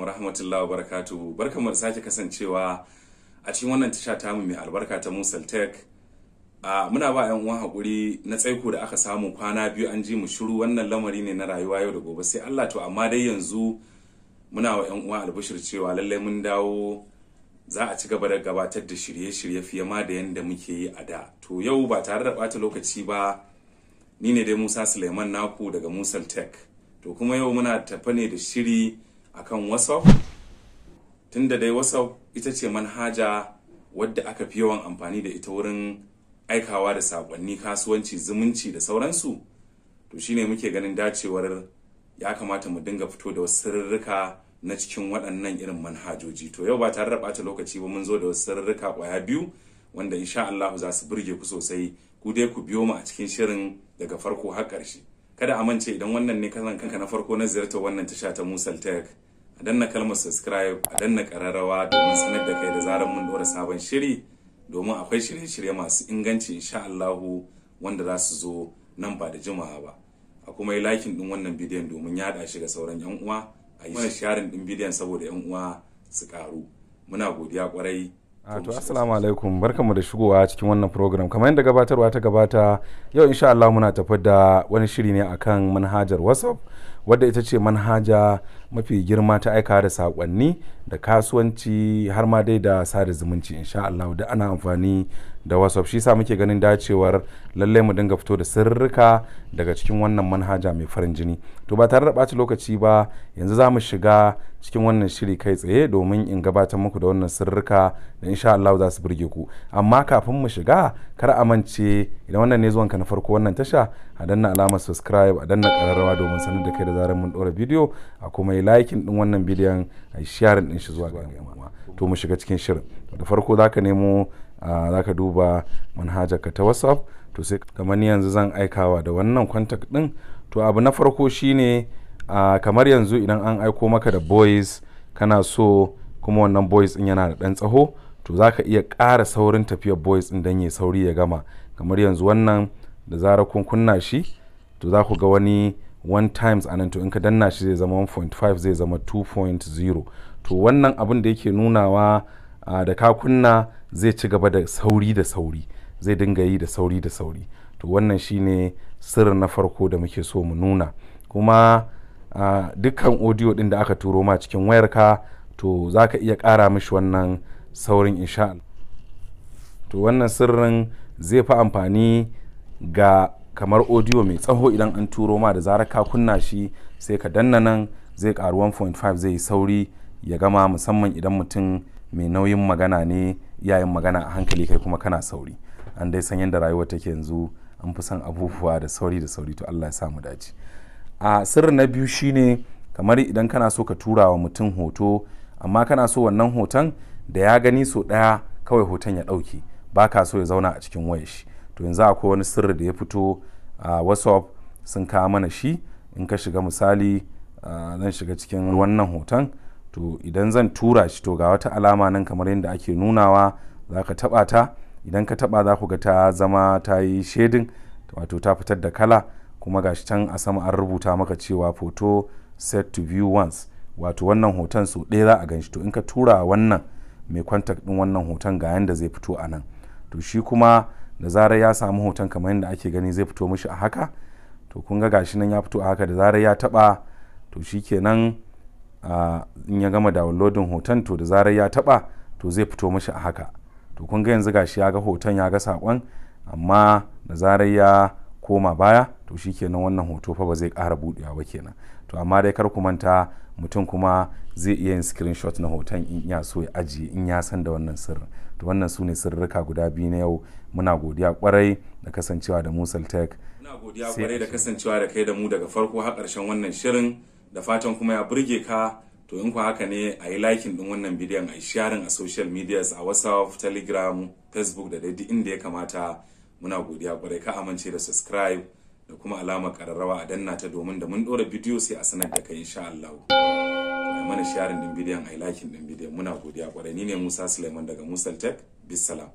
Wa rahmatullahi wa barakatuhu. Barkanmu da sake kasancewa a cikin wannan tasha tamu mai albarka ta Musal Tech. Muna ba 'yan uwan hakuri na tsaiko da aka samu kwana biyu an ji mu shiru. Wannan lamari ne na rayuwa yau da gobe sai Allah. To amma dai yanzu muna wa 'yan uwa albishir cewa lallai mun dawo, za a ci gaba da gabatar da shirye-shirye fiye ma da yanda muke yi a da. To yau ba tare da ɓata lokaci ba, ni ne dai Musa Suleiman naku daga Musal Tech. To kuma yau muna tafe ne da shiri akan WhatsApp, tunda dai WhatsApp ita ce manhaja wadda aka fi yawan amfani da ita wurin aikawa da saƙonni, kasuwanci, zumunci da sauransu. To shine muke ganin dacewar ya kamata mu dinga fito da wasu sirrika na cikin waɗannan irin manhajoji. To yau ba tare da ɓata lokaci ba, mun zo da wasu sirrika ƙwaya biyu wanda insha Allah za su burge ku sosai. Ku dai ku biyo mu a cikin shirin daga farko har ƙarshe. Kada a mance, idan wannan ne karan kanka na farko na ziyartar wannan tasha ta Musal Tech, a danna kalmar subscribe, a danna ƙararrawa domin sanar da kai da zarar mun ɗora sabon shiri, domin akwai shirye-shirye masu inganci insha Allahu wanda za su zo nan ba da jimawa ba. A kuma yi liking din wannan bidiyon domin yaɗa shi ga sauran yan uwa, a yi mana sharing din bidiyon saboda yan uwa su karu. Muna godiya kwarai. To assalamu alaikum, barkanmu da shigowa cikin wannan program. Kamar yadda gabatarwa ta gabata, yau insha Allah muna tafi da wani shiri ne akan manhajar WhatsApp, wadda ita ce manhaja mafi girma ta aika da sakonni da kasuwanci har ma dai da sada zumunci. Insha Allah da ana amfani da WhatsApp, shi sa muke ganin dacewar lalle mu dinga fito da sirrika daga cikin wannan manhaja mai farin jini. To ba tare da ɓata lokaci ba, yanzu za mu shiga cikin wannan shiri kai tsaye domin in gabatar muku da wannan sirrika da insha Allah za su burge ku. Amma kafin mu shiga, kar a mance, idan wannan ne zuwanka na farko wannan tasha, a danna alamar subscribe, a danna kararrawa domin sanar da kai da zarar mun dora bidiyo, a kuma yi liking din wannan bidiyon, a yi sharing din shi zuwa ga yan uwa. To mu shiga cikin shirin. Da farko zaka nemo, zaka duba manhajar ka ta WhatsApp. To sai kamar ni yanzu zan aikawa da wannan contact din. To abu na farko shine, kamar yanzu idan an aiko maka da voice, kana so kuma wannan voice din yana da dan tsaho, to zaka iya ƙara saurin tafiyar voice din dan ya sauri ya gama. Kamar yanzu wannan, da zarar kun kunna shi, to za ku ga wani 1 times anan. To in ka danna shi zai zama 1.5, zai zama 2.0. To wannan abin da yake nunawa, da ka kunna zai ci gaba da sauri da sauri, zai dinga yi da sauri da sauri. To wannan shine sirrin na farko da muke so mu nuna. Kuma dukkan audio din da aka turo ma cikin wayarka, to za ka iya ƙara mishi wannan saurin insha Allah. To wannan sirrin zai fi amfani ga kamar audio mai tsaho. Idan an turo ma, da zarar ka kunna shi sai ka danna nan, zai karu 1.5, zai yi sauri ya gama, musamman idan mutum mai nauyin magana ne, iyayen magana a hankali, kai kuma kana sauri. An dai san yadda rayuwa take yanzu, an fi son abubuwa da sauri da sauri. To Allah ya samu dace. A sirri na biyu shine, kamar idan kana so ka tura wa mutum hoto, amma kana so wannan hoton da ya gani so ɗaya kawai hoton ya ɗauke, ba ka so ya zauna a cikin wayar shi. To yanzu akwai wani sirri da ya fito a WhatsApp, sun kawo mana shi. In ka shiga, misali zan shiga cikin wannan hoton, to idan zan tura shi, to ga wata alama nan kamar yadda ake nunawa, za ka taba ta. Idan ka taba, za ku ga ta zama ta yi shading, wato ta fitar da kala. Kuma gashi can a sama an rubuta maka cewa "Photo set to view once", wato wannan hoton so ɗaya za a gan shi. To in ka tura wannan mai contact ɗin wannan hoton, ga yanda zai fito a nan. To shi kuma da zarar ya samu hoton, kamar yadda ake gani, zai fito mishi a haka. To kun ga gashi nan ya fito a haka. Da zarar ya taba, to shi kenan, in ya gama downloading hoton, to da zarar ya taba, to zai fito mishi a haka. To kun ga yanzu gashi ya ga hoton, ya ga sakon, amma da zarar ya koma baya, to shi kenan, wannan hoto fa ba zai ƙara buɗewa ba kenan. To amma dai kar ku manta, mutum kuma zai iya yin screenshot na hoton in ya so ya ajiye, in ya san da wannan sirrin. To wannan su ne sirrika guda biyu na yau. Muna godiya kwarai da kasancewa da Musal Tech. Muna godiya kwarai da kasancewa da kai da mu daga farko har ƙarshen wannan shirin, da fatan kuma ya burge ka. To in ku haka ne, a yi liking din wannan bidiyon, a yi sharing a social medias, a WhatsApp, Telegram, Facebook da dai duk inda ya kamata. Muna godiya kwarai. Ka amince da subscribe da kuma alamar kararrawa, a danna ta domin da mun dora bidiyo sai a sanar da kai insha Allah. To ai mana sharing din bidiyon, a yi liking din bidiyon. Muna godiya kwarai. Ni ne Musa Suleiman daga Musal Tech. Bisalam.